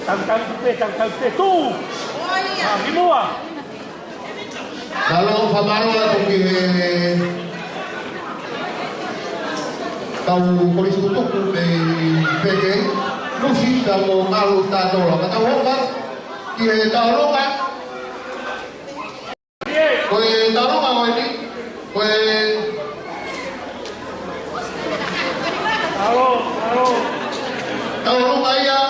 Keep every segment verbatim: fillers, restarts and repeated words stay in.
Tau, tau, tau, tau, tau, tau, tau. Mālō, fakamālō atu ki he kau kolisi tutuku mei Vekei, Nusi pea mo Ngalu Tanola. Ka tau hoko atu ki he Taulunga. Ko e Taulunga ko eni, ko e Taulunga ia.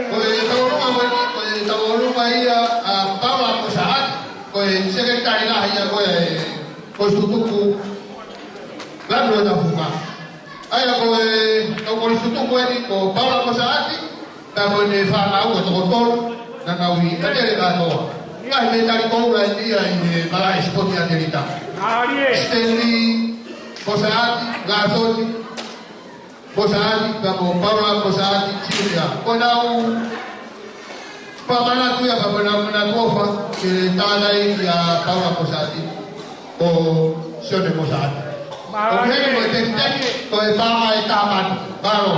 Ko e Taulunga ko eni, ko e Taulunga ia ʻa Paula Kosaati, ko e sekelitali lahi ia ko ē, ko e tutuku Lanu ʻo Tafunga. ʻA ia ko e kau kolisi tutuku eni ko Paula Kosaati, pea mo ʻene fānau ʻe toko tolu, naʻa nau ʻi ʻAtelē kātoa. Ngaahi mētali koula eni ia ʻi he malaʻe sipoti ʻAtelita. Stanley Kosaati, Gasoni Kosaati, pea mo Paula Kosaati Junior. Ko ʻenau fakamanatu ia, pea mo ʻenau manatu ʻofa ke tānaki ʻa Paula Kosaati ʻo Sione Kosaati. ʻOku ʻi heni mo e tekiteki, ko e paʻanga ʻe taha mano. Mālō.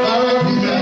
Mālō, Pita.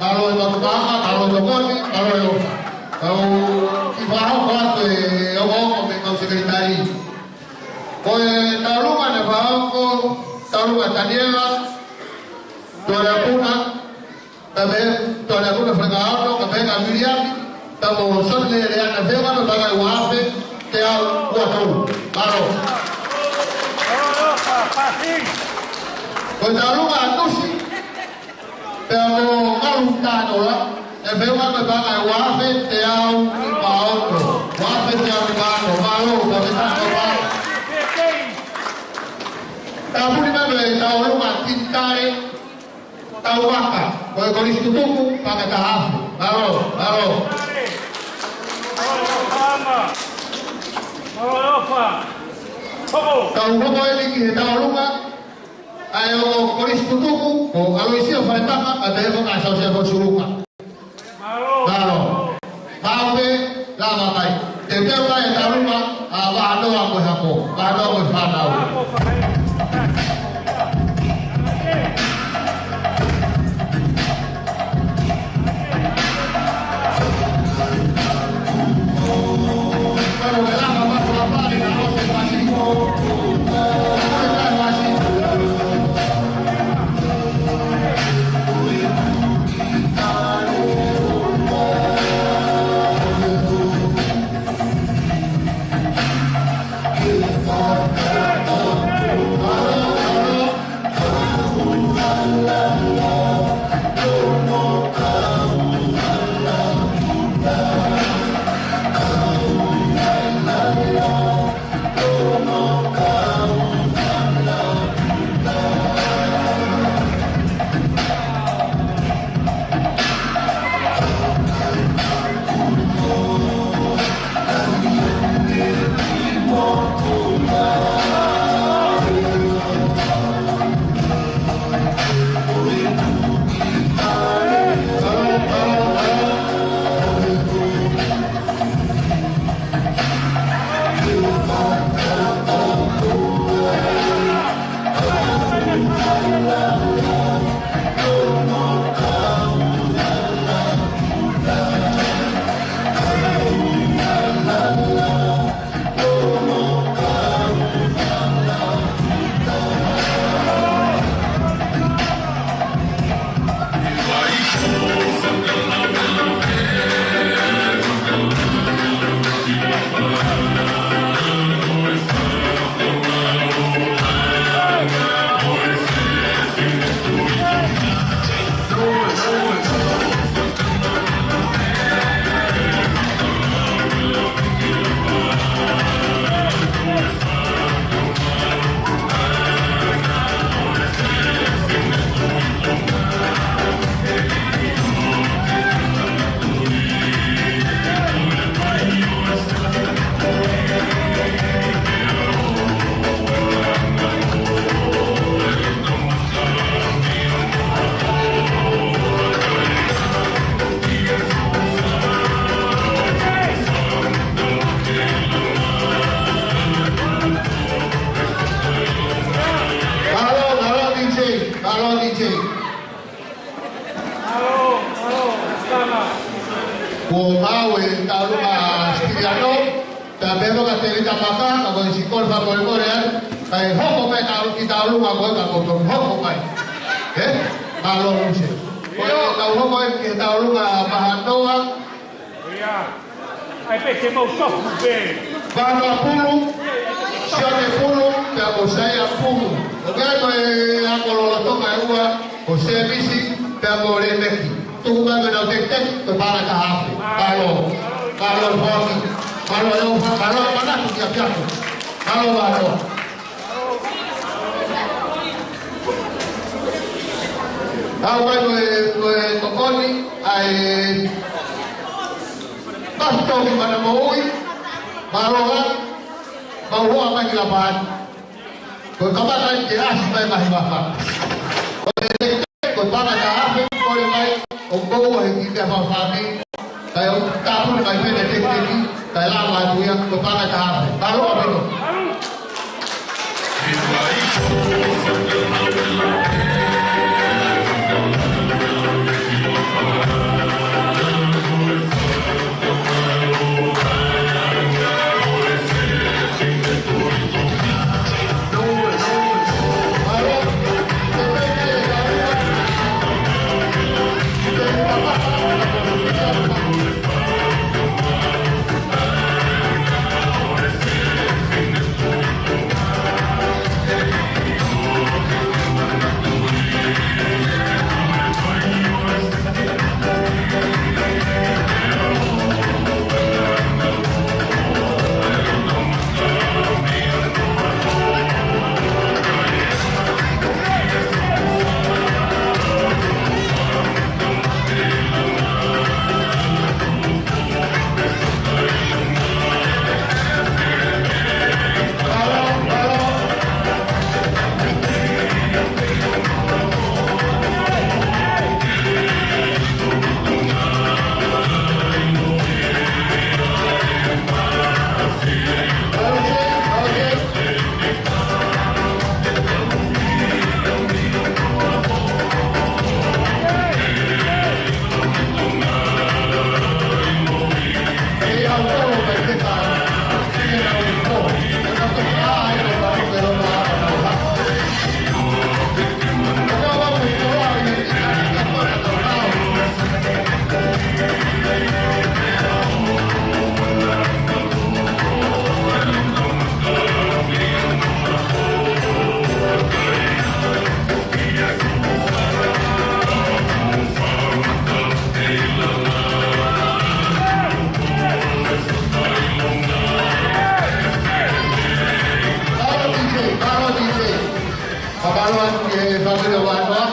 Mālō e makupaʻanga, mālō e tokoni, mālō e ʻofa. Kau kiʻi fakahoko atu e ongoongo mei he kau sekelitali. Ko e Taulunga naʻe fakahoko, Taulunga Taniela Toleapuna, pea mo Toleapuna Falekaono, pea mo Viliami, pea mo Soni Leleana Feoka, pea mo Tangai Uafe, Teau Uatolu. Mālō. Ko e Taulunga ʻa Nusi, pea mo Ngalu Tanola, Feʻunga ko e paʻanga ʻe uaafe teau nima ono. Uaafe teau nima ono. Mālō, ka me taha ko e paʻanga. Tāpuni mai e tauʻolunga Tinitale Tauvaka, ko e Kolisi Tutuku, paʻanga ʻe taha afe. Mālō, mālō. Tau hoko eni ki he tauʻolunga ʻa e ongo Kolisi Tutuku, ko ʻAloisio Faletaka, ʻa e pehē ko Kae Sausefo Suluka. Mālō. Mālō. Pau pē, lava mai. Te teu mai e tauʻolunga ʻa Vahanoa mo e hako. Vahanoa mo e fānau. Mālō, mālō D J, mālō D J. Kuo maau e tauʻolunga Sitiliano, pea pehē foki ʻa Tēvita Maka, ka ko e siʻi kole fakamolemole atu, kae hoko mai tau ki he tauʻolunga ko ē ka ko e tonu hoko mai. Ē? Mālō Luse. Ko e tau hoko ē ki he tauʻolunga Vahanoa. ʻAi pē ke mau tofu pē. Vahanoa Pulu, Sione Pulu, pea mo Saia Pulu. ʻOku ʻi ai ko e ako lolotonga ʻe ua, ko Sēmisi, pea mo Lēmeki. Tuku mai mo ʻenau tekiteki, ko e paʻanga ʻe taha afe. Mālō. Mālō Foaki. Mālō e ofa, mālō e manatu ki ʻapiako. Mālō, mālō. Tau mai ko e, ko e tokoni, ʻa e Pastor Manamoui, mālō ā, mau hoa mai ki Lapani. Ko e kamata eni ke ʻasi mai mahi mafa. Ko e, ko e paʻanga ʻe taha afe, kole mai, ʻo koua he kiʻi meʻa fakafāmili, kae ʻoua tāpuni mai pē ʻene tekiteki, kae lava atu ia, ko e paʻanga ʻe taha afe. Mālō ʻaupito. Ki he fāmili ʻo Vahevahe.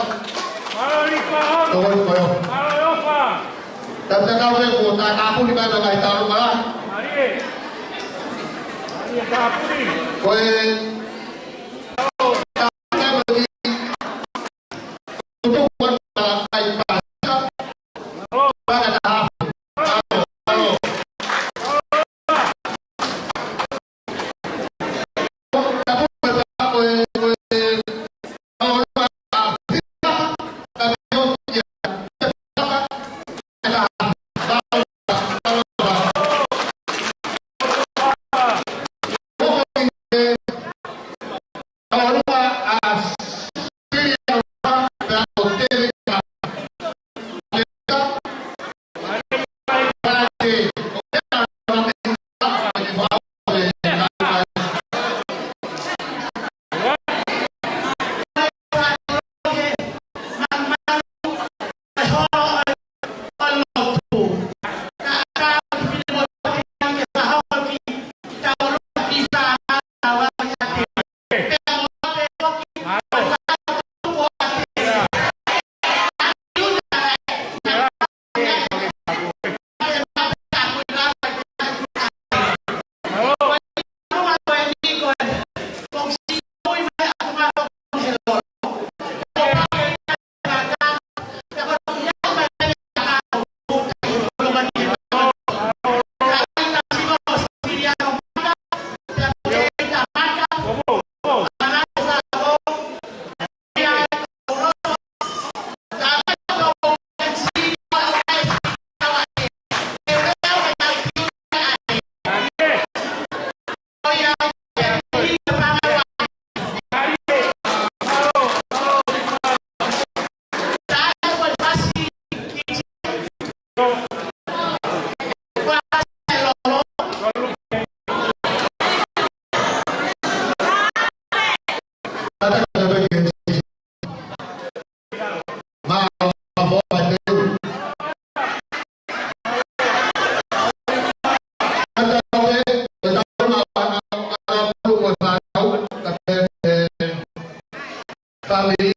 Mālō Lika. Tokoni ko ē. Mālō Lofa. Tau te kau pē kuo tātāpuni mai ʻa e ngaahi taʻalo mala. Mālie. Mālie tāpuni. Ko e Family